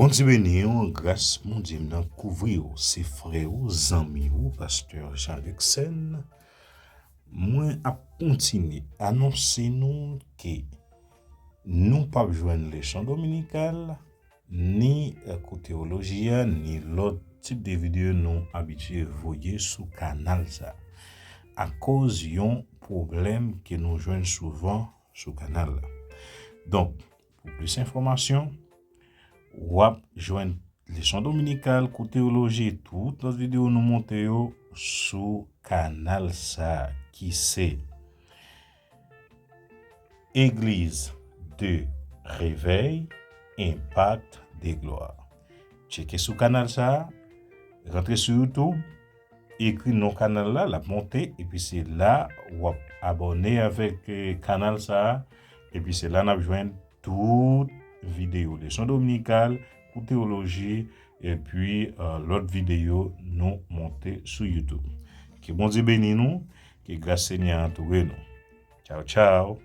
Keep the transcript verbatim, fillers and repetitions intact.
Bondye beni w, gras Bondye m nan kouvri w. Se frè w, zanmi w, pastè Jean Luxen. Mwen ap kontinye anonse nou ke nou p ap jwenn leson dominikal, ni, eh, kou teyoloji a, ni lòt tip de videyo nou abitye voye sou kanal sa, akoz yon pwoblèm ke nou jwenn souvan sou kanal la. Donk, pou plis enfòmasyon, w ap jwenn leson dominikal, kou teyoloji, tout lòt videyo nou monte yo sou kanal sa ki se Église de Réveil, Impact de Gloire. Tcheke sou kanal sa, rantre sou YouTube, ekri non kanal la, l ap monte, epi se la w ap abòne avèk, eh, kanal sa, epi se la n ap jwenn tout videyo leson dominikal, kou teyoloji, epi, eh, lòt videyo nou monte sou YouTube. Ke Bondye beni nou, ke gras Senyè a antoure nou. Tchaw, tchaw.